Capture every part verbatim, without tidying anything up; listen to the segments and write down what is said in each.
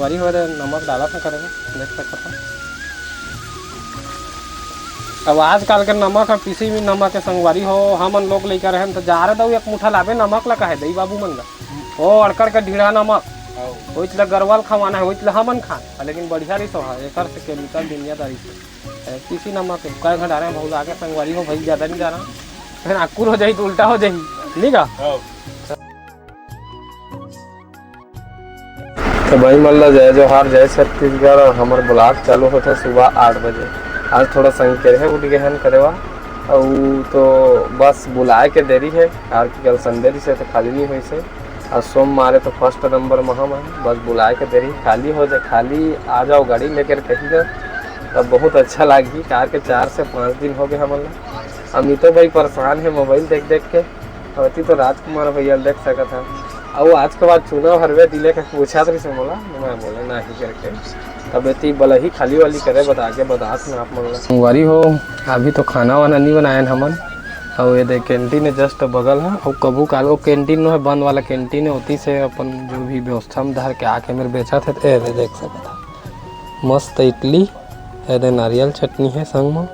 संगवारी हो रे, नमक डालत हे करे, देख सकत हो। अब आजकल के नमक ह, पीसी भी नमक के संगवारी हो, हमन लोग लइका रहेन त जा रे दऊ एक मुठा लाबे नमक ला कहे दई बाबू मन ला। ओ अड़कड़ के ढीढ़ा नमक, ओइच ला गरवा ल खवाना हे, ओइच ला हमन खान, लेकिन बढ़िया रहिस ओहा, एकर से केमिकल दुनियादारी से। ए, पीसी नमक के कई घंटा रहे बहुत आगे संगवारी हो भाई, ज्यादा नहीं डाला, फिर आकुर हो जाही तो उल्टा हो जाही, नहीं का? तो भाई मन ला जय जोहार, जय छत्तीसगढ़। और हमर ब्लॉग चालू होता सुबह आठ बजे। आज थोड़ा संकेत है उठ गए हन करेवा, और तो बस बुलाए के देरी है, और कल संडे रहिसे तो खाली नहीं होइसे। और सोमवार है तो फर्स्ट नंबर में हम हैं, बस बुलाए के देरी, खाली हो जाए, खाली आ जाओ गाड़ी लेकर कहीं ना, तब बहुत अच्छा लागही। कार के चार से पाँच दिन हो गए हमन ला। अमितो भाई परेशान है मोबाइल देख देख के। अवती तो राजकुमार भैया ल देख सकत हा। अउ आज के बाद चुनाव हरवे दिले के पूछत रहिस मोला, मैं बोले नाही करके। तब एती बलही खाली वाली करे बता के बतात ना आप मन ला। संगवारी हो, अभी तो खाना वाना नहीं बनायन हमन। अउ ये दे कैंटीन है जस्ट बगल है। अउ कभू काल वो कैंटीन नो है, बंद वाला कैंटीन है, ओती से अपन जो भी व्यवस्था में धर के आके मेर बेचत है। ए दे देख सकत हा, मस्त इडली, ए दे नारियल चटनी है संग में।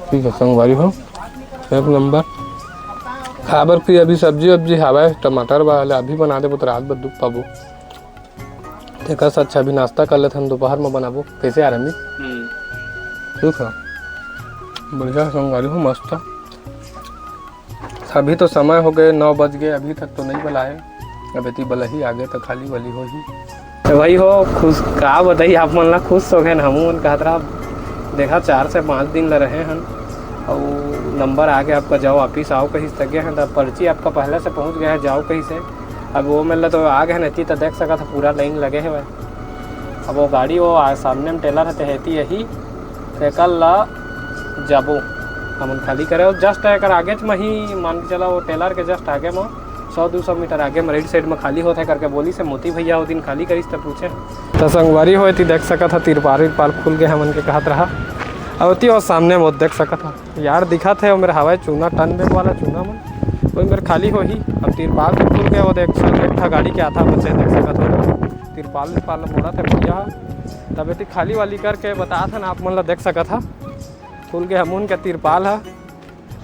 ठीक है संगवारी हो, एक नंबर। खाबर फिर अभी सब्जी वब्जी हवय, टमाटर वाला अभी बना देबो तो रात भर दुख पाबो। तेकर से अच्छा अभी नाश्ता कर लेथन, दोपहर में बनाबो। कैसे आ रहा? ठीक है, बढ़िया संगवारी हो, मस्त। अभी तो समय हो गए, नौ बज गए, अभी तक तो नहीं बलाए। अब एती बलही आगे तो खाली वाली होही। तो भाई हो, खुश का बताई आप मन ला, खुश हो गए हमू मन। कहत रहा, देखा, चार से पाँच दिन ल रहे हन, अउ नंबर आगे आपका, जाओ वापिस आओ कहिस त गे हन। त पर्ची आपका पहले से पहुँच गया है, जाओ कहिस हे। अब वो मेर ला तो आ गए हन, एती तो देख सकत ह पूरा लाइन लगे हवय। अब वो गाड़ी वो आ, सामने में टेलर हे, ते हेती यही तेकर ला जाबो हमन खाली करे। और जस्ट एकर आगेच म ही, मान के चला, वो टेलर के जस्ट आगे म, सौ दू सौ मीटर आगे म राइट साइड म खाली होथे करके बोलिस हे मोती भैया, वो दिन खाली करिस त पूछे। त संगवारी हो, एती देख सकत ह, तिरपाल विरपाल खुल गे हमन के कहत रहा। अउ ओती वो सामने म देख सकत ह यार, दिखत हे, ओमेर हवय चूना, टन बैग वाला चूना मन, ओही मेर खाली होही। अब तिरपाल तो खुल गे, वो देख, एक ठा गाड़ी के आधा बचे, देख सकत हो। तिरपाल विरपाल मोड़त हे भैया ह। तब एती खाली वाली करके बतात हन आप मन ला, देख सकत ह, खुल गे हमन के तिरपाल ह।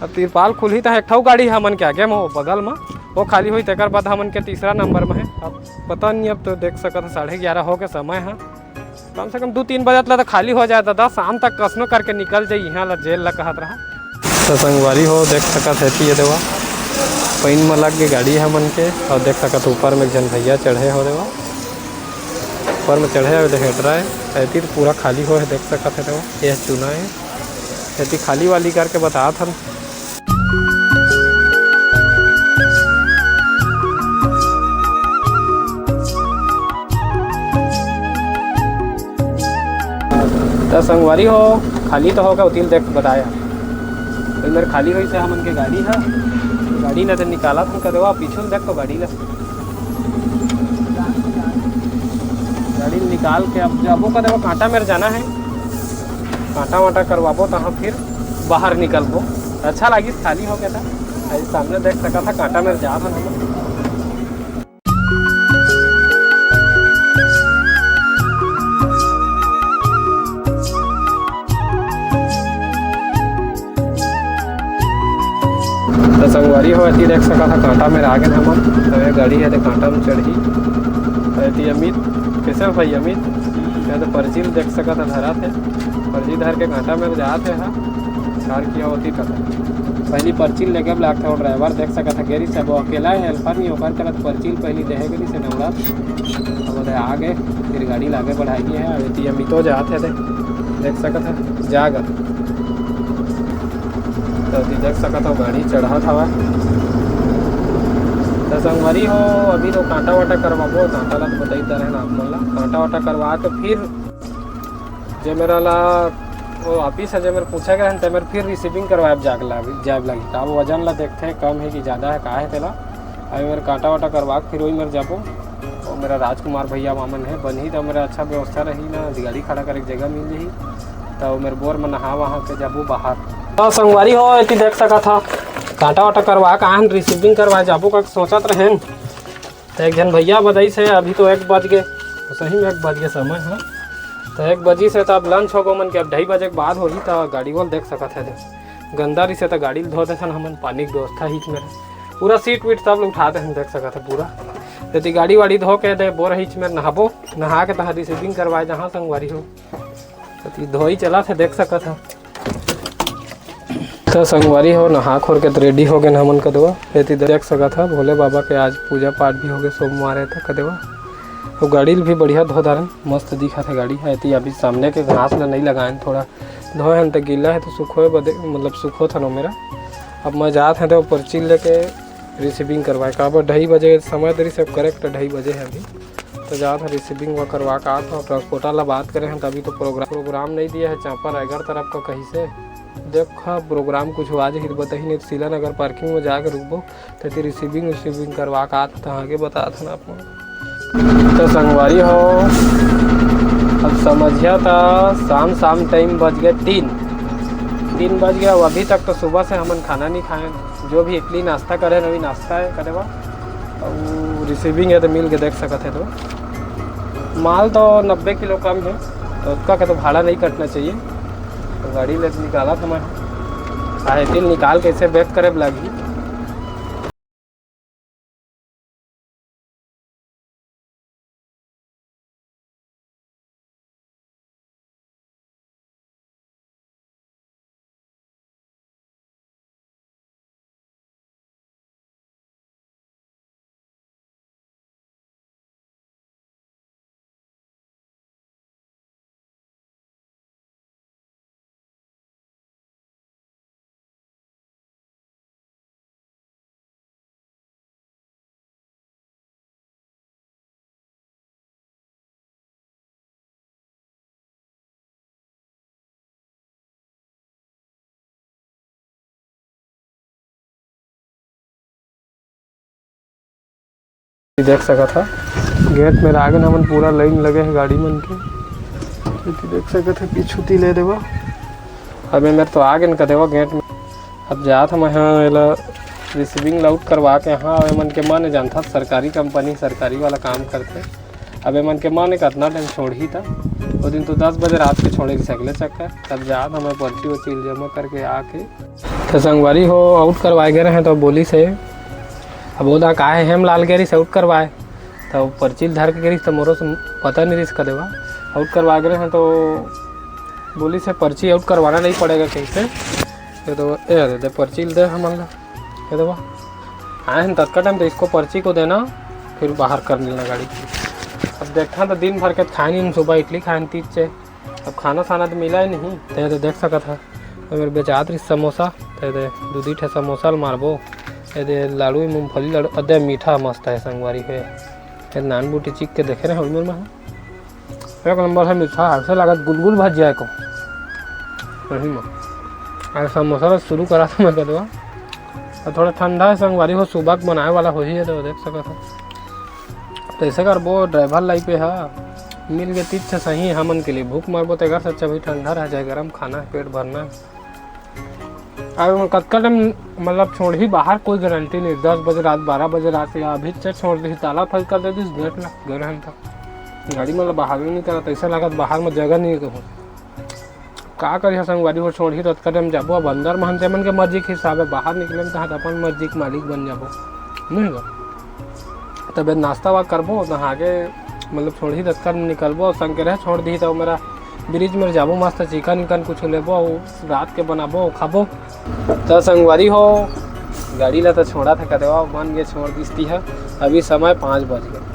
अब तिरपाल खुलही त एक ठो गाड़ी हमन के आगे म, वो बगल म, वो खाली होही, तेकर बाद हमन के तीसरा नंबर म हे। अब पता नहीं, अब तो देख सकत ह, साढ़े ग्यारह हो के समय ह। कम से कम दू तीन बजे ला तो खाली हो जाए दादा, शाम तक कसनो करके निकल जाए यहाँ ला, जेल ला कहत रहा। तो संगवारी हो, देख सकत हे कि ये देवा, पानी में लग गई गाड़ी हमन के, और देख सकत ऊपर में एक जन भैया चढ़े हो देवा, ऊपर में चढ़े हो, देख हेडरा है, ऐती तो पूरा खाली हो है, देख सकत हे देवा, ये चूना है, ऐती खाली वाली करके बतात हन। त संगवारी हो, खाली तो होगा, उतिल देख बताया। तो मेरे खाली होइस हे हमन के गाड़ी ह, गाड़ी न तो निकालत हन कदवा, पीछू देख तो गाड़ी ला। गाड़ी निकाल के अब जाबो कदवा, कांटा मेर जाना है, कांटा वांटा करवाबो, तहाँ फिर बाहर निकलबो। अच्छा लागिस, खाली हो गया था। अभी सामने देख सकत ह, कांटा मेर जात हन हमन। तो संगवारी हो, एती देख सकत ह, कांटा मेर आ गेन हमन। तो ये गाड़ी है, तो कांटा में चढ़ही। तो एती अमित, कैसे हो भाई अमित? ये तो पर्ची में देख सकत ह, धरा थे, पर्ची धर के कांटा मेर जात हे, हाँ। कार किया होती तो पहली पर्ची लेके ब्लैक था, वो ड्राइवर देख सकत ह, गेरी से वो अकेला है, हेल्पर नहीं, ओकर करत पर्ची पहली देहे गेली से डौड़ा। अब ओदे आ गए, फिर गाड़ी लागे बढ़ाई है। अब एती अमितो जात हे, देख, देख सकत ह, जागा। तो एती देख सकत हो, गाड़ी चढ़त हवा। तो संगवारी हो, अभी तो कांटा वाटा करवाबो, कांटा ला तो बताई दे रहे ना आप मन ला। कांटा वाटा करवा के फिर जे मेरा ला वो ऑफिस है, जे मेरे पूछे गए हैं, ते मेरे फिर रिसीविंग करवाए जाग लाग, जाए लागी। का वो वजन ला देखते हैं, कम है कि ज़्यादा है, का है तेला। अभी मेरे कांटा वाटा करवा के फिर वही मेरे जाबो। वो मेरा राजकुमार भैया मामन है, बनही तो मेरा अच्छा व्यवस्था रही ना, गाड़ी खड़ा करे के जगह मिल जाही। तो मेरे बोर में नहा वहा के जाबो बाहर। तो संगवारी हो, एती देख सकत ह, कांटा वाटा करवा के आहन, रिसीविंग करवा जाबो का सोचत रहेन। त एक झन भैया बतइस हे, अभी तो एक बज गे, तो सही में एक बज गे समय ह। त एक बजिस हे, त अब लंच होगे मन के, अब ढाई बजे के बाद होही, त गाड़ी वाला देख सकत हे, गंदा रिसे त गाड़ी ल धो देथन हमन, पानी के व्यवस्था हीच में रहे। पूरा सीट वीट सब ल उठा देथन, देख सकत हे पूरा। यदि गाड़ी वाड़ी धो के दे, बोर हीच में नहाबो, नहा के तहाँ रिसीविंग करवाए जहाँ संगवारी हो। त धोई चलत हे, देख सकत हे। त संगवारी हो, नहा खोर के त रेडी हो गेन हमन कदवा। एती देख सकत ह, भोले बाबा के आज पूजा पाठ भी होगे, सोमवार हे त कदवा। अउ गाड़ी ल भी बढ़िया धो डारेन, मस्त दिखत हे गाड़ी ह। एती अभी सामने के घास ल नइ लगाएन, थोड़ा धोए हन त गीला हे त सुखोए बदे, मतलब सुखोथन ओ मेरा। अब मैं जात हन त पर्ची लेके रिसीविंग करवाए, काबर ढाई बजे समय दे रिसे, अब करेक्ट ढाई बजे हे अभी। त जात हन रिसीविंग व करवा के आत हन। ट्रांसपोर्टर ला बात करे हन, त अभी तो प्रोग्राम, प्रोग्राम नइ दिए हे, चांपा रायगढ़ तरफ का कहिसे। देख, प्रोग्राम कुछ हो आज ही बताही, नहीं तो शीला नगर पार्किंग में जाके रुकबो, तेती रिसीविंग उसीविंग करवा के आत हन, त आगे बतात हन आप मन। त संगवारी हो, अब समझिया त शाम, शाम टाइम बज गए तीन, तीन बज गए। अब अभी तक तो सुबह से हमन खाना नहीं खाए, जो भी इडली नाश्ता करे, वही नाश्ता है करे बा। अउ रिसीविंग हे त मिल के देख सकत हे तो। माल तो नब्बे किलो कम हे, त ओतका के तो भाड़ा नहीं कटना चाहिए। त गाड़ी ले निकालत हन मैं, काहे कि निकाल के इसे बैक करे बर लागही। देख सकत ह, गेट में आगे हमन पूरा लाइन लगे हे गाड़ी मन के। एती देख सकत ह, पीछू ती ले देवा। अबे मेर तो आगे न कदेवा गेट में। अब जात हन मैं एला रिसीविंग लाउट करवा के। हाँ, एमन के मन जानथस, सरकारी कंपनी, सरकारी वाला काम करथे। अब एमन के मन कतना टाइम छोड़ही त, ओ दिन तो दस बजे रात के छोड़े रिहिस अगले चक्कर। तब जात हन मैं पर्ची वर्ची जमा करके आके। त संगवारी हो, आउट करवाए गे रहें त बोलिस हे, अब ओदा का हे, हेमलाल गे रिहिस आउट करवाए, त पर्ची ल धर के गे रिहिस, त मोरो से पता नहीं रिहिस कदेवा। आउट करवाए गे रहें त बोलिस हे, पर्ची आउट करवाना नहीं पड़ेगा कहिसे। ये तो, ए, दे, दे, पर्ची ल दे हमन ला। ये दे बा। आए हन ततका टाइम तो इसको पर्ची को देना, फिर बाहर कर लेना गाड़ी की। अब देखा तो दिन भर के खाए नहीं, सुबह इडली खाए तीच से। अब खाना साना तो मिला ही नहीं। ते तो देख सकत ह, अगर बेचात रही समोसा, ते दे दू दी ठे समोसा ल मारबो। ये दे लाड़ू, मूंगफली लाड़ू, अदे मीठा मस्त है संगवारी है। ये नान बूटी चीख के देखे रहे उमर में। एक नंबर है मीठा, ऐसे लागत गुलगुल भजिया को। सही में। आज समोसा ला शुरू करा था मैं कदवा। और थोड़ा ठंडा है संगवारी हो, सुबह के बनाए वाला होही है तो देख सकत हो। तो ऐसे करबो, ड्राइवर लाई पे हा, मिल के तीच से सही है हमन के लिए। भूख मरबो तो एकर से अच्छा भाई ठंडा रह जाए, गरम खाना है, पेट भरना है। अब कतका टाइम मतलब छोड़ही बाहर, कोई गारंटी नहीं। दस बजे रात, बारह बजे रात या अभी से छोड़ दी, ताला फल कर दे दिस गेट ला, गे रहेन त गाड़ी मतलब बाहर नहीं निकला, ऐसा लागत बाहर में जगह नहीं कहूँ। का करिहा संगवारी हो, छोड़ही तो कदम जाबो। अब अंदर में हम मन के मर्जी के हिसाब है, बाहर निकले में तो अपन मर्जी के मालिक बन जाबो, नहीं गा? तबे नाश्ता वा करबो, नहा के मतलब छोड़ही दतका निकलबो, संग के रहे छोड़ दी तो मेरा ब्रिज में जाबो, मस्त चिकन उकन कुछ लेबो, अउ रात के बनाबो, खाबो। त संगवारी हो, गाड़ी ला तो छोड़ा था कदेवा, मन के छोड़ दिसती है। अभी समय पाँच बज गए।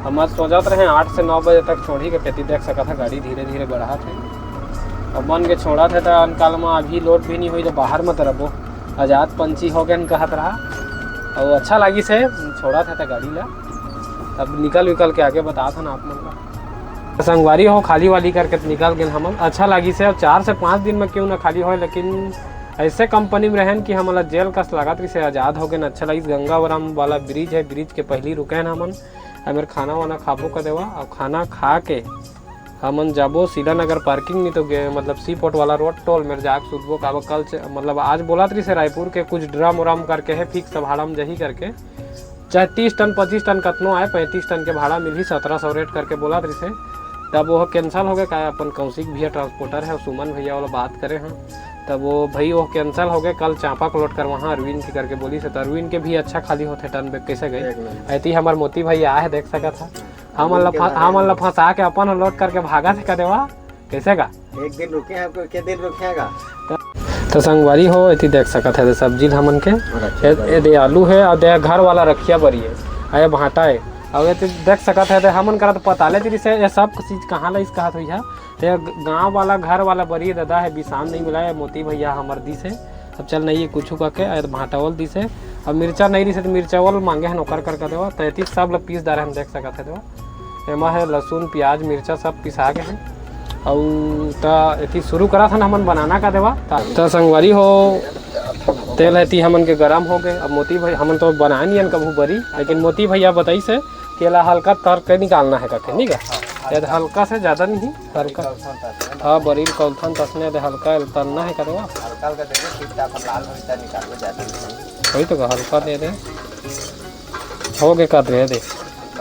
हम आज सोचत रहे आठ से नौ बजे तक छोड़ी के, खेती देख सकत है, गाड़ी धीरे धीरे बढ़ा थे। अब मन के छोड़ा थे तो अनकाल में अभी लोड भी नहीं हुई तो बाहर मत रहो। आजाद पंछी हो गए कहत रहा। और अच्छा लागिस हे, छोड़ा था, था गाड़ी ला। अब निकल विकल के आगे बता था ना आप मन का। संगवारी हो, खाली वाली करके निकल गए हमन। अच्छा लागिस हे, अब चार से पाँच दिन में क्यों ना खाली होए, लेकिन ऐसे कंपनी में रहन कि हमन ला जेल कस लागत रहिस हे, आजाद हो गए, अच्छा लागिस। गंगावरम वाला ब्रिज है, ब्रिज के पहली रुके हैं हमन। हमें खाना वाना खाबो कर देवा, और खाना खा के हमन जाबो सीला नगर पार्किंग में तो गे, मतलब सी पोर्ट वाला रोड टोल में जाके सुतबो। काबर कल च-, मतलब आज बोलत रहिसे रायपुर के कुछ ड्रम उरम करके हे, फिक्स भाड़ा में जही करके, चाहे तीस टन पच्चीस टन कतनो आए, पैंतीस टन के भाड़ा मिलही, सत्रह सौ रेट करके बोलत रहिसे। तब वो कैंसिल हो गए, का अपन कौशिक भैया ट्रांसपोर्टर है, सुमन भैया वाला बात करे हैं, तब वो भाई वो कैंसिल हो गए। कल चांपा को लोड करवाहा अरविंद के करके बोलिसे, तो अरविंद के भी अच्छा खाली होथे टन पे, कैसे गए। एक नंबर। ऐती हमार मोती भैया आए, देख सकत है, हमन ला अरविंद के फं-, भाई हमन ला फंसा के अपन लोड करके भागत हे का देवा, कैसे का? एक दिन रुके हैं, आपको के दिन रुकेगा? तो संगवारी हो, एती देख सकत है, दे सब्जी ल हमन के, और अच्छा ए, बना। ए दे आलू है, और दे घर वाला रखिया बरी है, आ ये भांटा है। अब ये तो देख सकत है, दे हमन करा तो पता ले रहिसे, ये सब चीज कहाँ ला इस कहत हुई है। ते ग-, गाँव वाला, घर वाला बरी ददा है, बिसान नहीं मिला है, मोती भैया हमर दिस है। अब चल नहीं है कुछ का के, आ ये तो भांटावल दिस है। अब मिर्चा नहीं रहिसे तो मिर्चावल मांगे हन, ओकर करके देवा। तो एती सब ला पीस डारे हम देख सकत है, देवा। एमा है लहसुन, प्याज, मिर्चा सब पिसा के है। अउ त एती शुरू करत हन हमन बनाना का देवा। त, त संगवारी हो, तेल है ती हमन के गरम हो गए। अब मोती भाई, हमन तो बनाए नहीं हन कभू बरी, लेकिन मोती भैया बताइसे कि एला हल्का तर के निकालना है करके, नहीं का? ये हल्का से, ज्यादा नहीं, हल्का। हाँ, बरी ल कौलथन तसने दे हल्का एला तरना है का देवा। हल्का हल्का देबे, फिर तो अपन लाल होई त निकालबे, ज्यादा नहीं। वही तो का, हल्का दे दे। हो गए का दे दे। बस,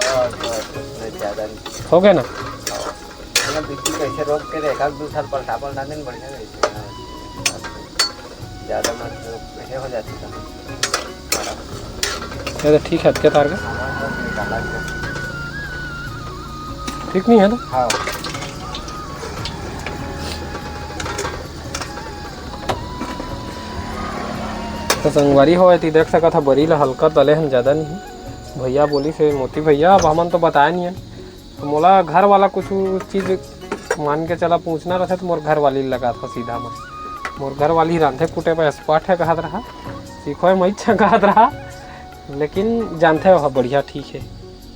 बस, बस, ज्यादा नहीं। हो गए ना? मतलब बिल्कुल कैसे रोक के एक आध दो साल पलटा पलटा देन बढ़िया रहते हैं। हाँ। ज्यादा मत ये हो जाती था। ये तो ठीक है, अतके तार के। सामान सब निकाला के। ठीक नहीं है तो? हाँ। तो संगवारी हो, एती देख सकत ह, बरी ला हल्का तले हन, ज्यादा नहीं। भैया बोलिसे, मोती भैया, अब हमन तो बताए नहीं है। तो मोला घर वाला कुछ चीज मान के चला पूछना रहथे, तो मोर घर वाली लगा था सीधा मैं। मोर घर वाली रांधे कूटे में एक्सपर्ट है कहत रहा, सीखो है मैं इच्छा कहत रहा, लेकिन जानथे वह बढ़िया ठीक है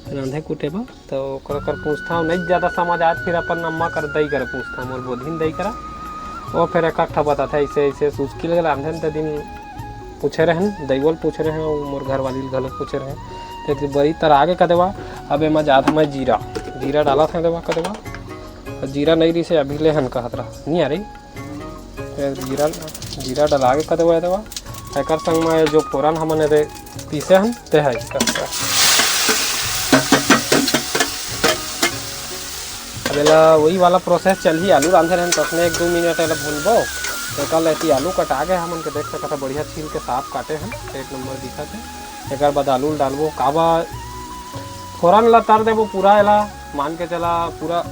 रांधे कूटे में। तो ओकर कर पूछता हूँ, नहीं ज्यादा समझ आए, फिर अपन अम्मा कर, दई कर पूछता हूँ, मोर बोधिन दई करा। वो फिर एक ठा बताथे, ऐसे ऐसे सुस्की लगे रांधे न, ते दिन पूछे रहन, दई बोल पूछे रहन, अउ मोर घर वाली घलो पूछे रहन। ते बरी तर आगे का देवा, अब एमा जात मैं जीरा, जीरा डालत है देवा का देवा। जीरा नहीं रहिसे अभी ले हन कहत रहा, नहीं आ रही। फिर जीरा, जीरा डला के का देवा, देवा। एकर संग में जो फोरन हमन एदे पीसे हन, ते है। अब एला वही वाला प्रोसेस चलही, आलू रांधे रहन, तसने एक दो मिनट एला भूनबो। एकर ले एती आलू कटा गए, हमन के देख सकत ह, बढ़िया छील के साफ काटे हन, एक नंबर दिखत है। एकर बाद आलू ल डालबो, काबर फोरन ला तर देबो पूरा, एला मान के चला पूरा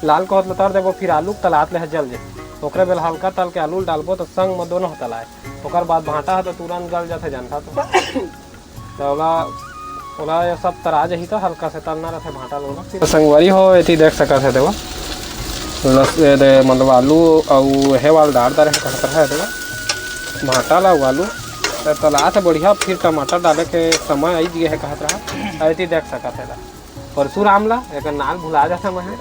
लाल कहत ला तर देबो, फिर आलू के तलात ले ह जल जाए। ओकरे बेल हल्का तल के आलू ल डालबो, तो संग म दोनों ह तलाए। ओकर बाद भांटा ह तो तुरंत गल जाथे, जानथा तो। त ओला, ओला ये सब तरा जही त हल्का से तलना रथे भांटा लोला। फिर संगवारी हो, एती देख सकत हे, देखो। लस-, ए दे, मतलब आलू अउ हे वाला डार डारे हे, कहत रहे, देखो। भांटा ला अउ आलू त तलात हे बढ़िया, फिर टमाटर डाले के समय आई गे हे, कहत रहा। अउ एती देख सकत हे ला। परसुराम ला, एकर नाल भुला जाता मैं।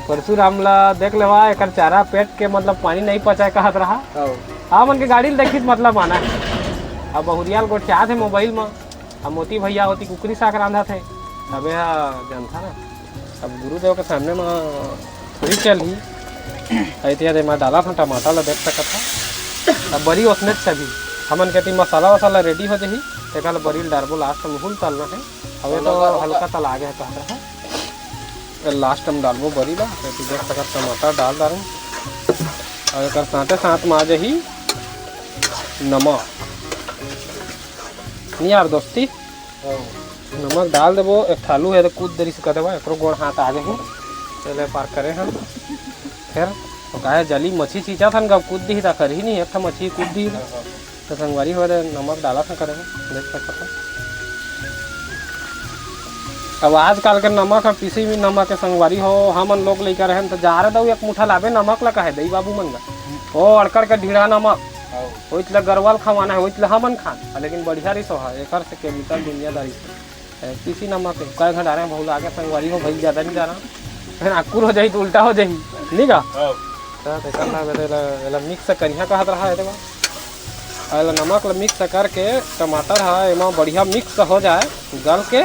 परसुराम ला देख लेवा, एकर चारा पेट के मतलब पानी नहीं पचाए कहत रहा। हौ। हमन के गाड़ी ल देखिस मतलब आना है। अब बहुरिया ल गोठियात हे मोबाइल म। अब मोती भैया होती कुकरी साग रांधत हे। अबे हा जानथा ना, अब गुरुदेव के सामने म थोड़ी चलही। अइतिया दे मैं डाला था टमाटर ला देख सकत हा। अब बरी ओसने सभी हमन के ती मसाला वसाला रेडी हो जही, तेकर ला बरी ल डारबो लास्ट म हुल तलना है। अबे तो हल्का तला गे हे कहत रहा। लास्ट में डालबो बरी ला, तो तू देख सकत टमाटर डाल डालूं। अउ एकर साथे साथ में आ जाही नमक। नहीं यार दोस्ती, हाँ। नमक डाल देबो। एक ठा आलू हे तो कूद देरी से कर देबो, एकरो गोड़ हाथ आ जाही। चले पार करे हम। फिर तो काहे जली मछली चीचा थन का कूद दी, ता करही नहीं, एक ठा मछली कूद दी। हाँ, हाँ। तो संगवारी हो रे, नमक डाला था करे, देख सकत हो। अब आजकल के नमक ह, पीसी भी नमक के संगवारी हो, हमन लोग लइका रहन तो जा रहे दऊ एक मुठा लाबे नमक ला कहे दई बाबू मन ला। ओ अड़कड़ के ढीढ़ा नमक, हाँ। ओइत ला गरवा ल खवाना है, ओइत ला हमन खान, लेकिन बढ़िया रही सो है, एकर से केमिकल दुनियादारी से। ए, पीसी नमक है, काय घर डारे हैं, बहुत आगे संगवारी हो भाई, ज्यादा नहीं डारा। फिर आकुर हो जाही तो उल्टा हो जाही, नहीं का? हाँ। त तेकर ला एला, एला मिक्स करिहा कहत रहा है, देखो। अउ एला नमक ला मिक्स करके टमाटर ह एमा बढ़िया मिक्स हो जाए, गल के,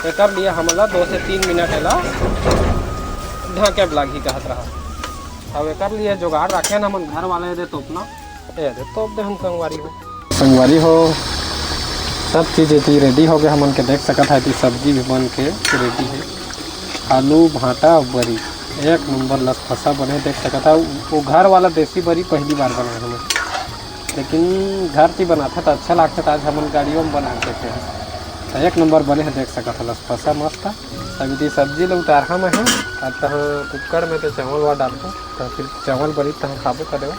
एकर लिए हमन ला दो से तीन मिनट एला ढांके लागही कहत रहा। अब एकर लिए जुगाड़ राखे न हमन घर वाले दे तोपना, ए दे तोप दे हम संगवारी हो। संगवारी हो, सब चीज एती रेडी हो गए, हमन के देख सकत है, एती सब्जी भी बन के रेडी है। आलू, भांटा अउ बरी, एक नंबर लसफसा बने देख सकत है। वो घर वाला देसी बरी पहली बार बनाए हमन, लेकिन घर ती बनाथे त अच्छा लागथे, त आज हमन गाड़ियों में बना के देखे हैं। त एक नंबर बने है देख सकत है, लसफसा मस्त। अब एती सब्जी ल उतारहा मैं ह, अब तहाँ कुकर में तो चावल वा डालबो, त फिर चावल बरी तहाँ खाबो करे।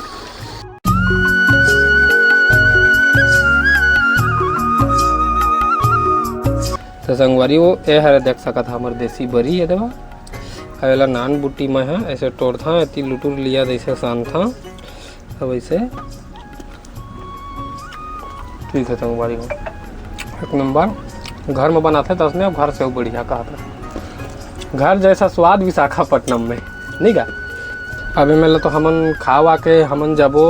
तो संगवारी हो, ए हरे देख सकत हा हमर देसी बरी ए देवा। अब एला नान बुटी मैं ह ऐसे टोरथा, एती लुटुर लिया जैसे सानथा। अब ऐसे ठीक है संगवारी हो, एक नंबर। घर में बनाथे तसने घर से बढ़िया कहत रहे। घर जैसा स्वाद विशाखापट्टनम में, नहीं गा? अब एमे ल तो हमन खावा के हमन जाबो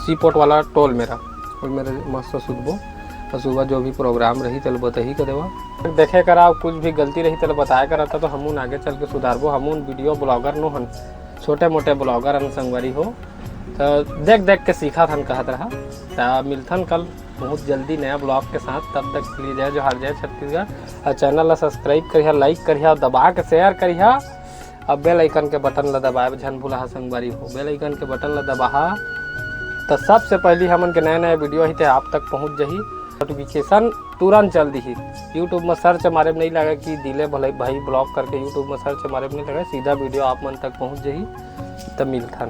सीपोर्ट वाला टोल मेरा, ओई मेरे मस्त सुतबो। और सुबह जो भी प्रोग्राम रही तेल बताही के देवा। देखे करा, कुछ भी गलती रही तेल बताए करा, तो हमन आगे चल के सुधारबो। हमन वीडियो ब्लॉगर नो हन, छोटे मोटे ब्लॉगर हन संगवारी हो, तो देख देख के सीखा थन कहत रहा। त मिलथन कल बहुत जल्दी नया ब्लॉग के साथ। तब तक के लिए जय जोहार, जय छत्तीसगढ़। और चैनल ला सब्सक्राइब करिहा, लाइक करिहा, दबा के शेयर करिहा। अब बेल आइकन के बटन ला दबाए झन भूलाहा संगवारी हो, बेल आइकन के बटन ला दबाहा, त सबसे पहली हमन के नया नया वीडियो ही ते आप तक पहुंच जही। नोटिफिकेशन तुरंत चल दिही। YouTube में सर्च मारे में नहीं लगे कि दिले भले भाई ब्लॉग करके YouTube में सर्च मारे में नहीं लगे, सीधा वीडियो आप मन तक पहुंच जही। त मिलथन।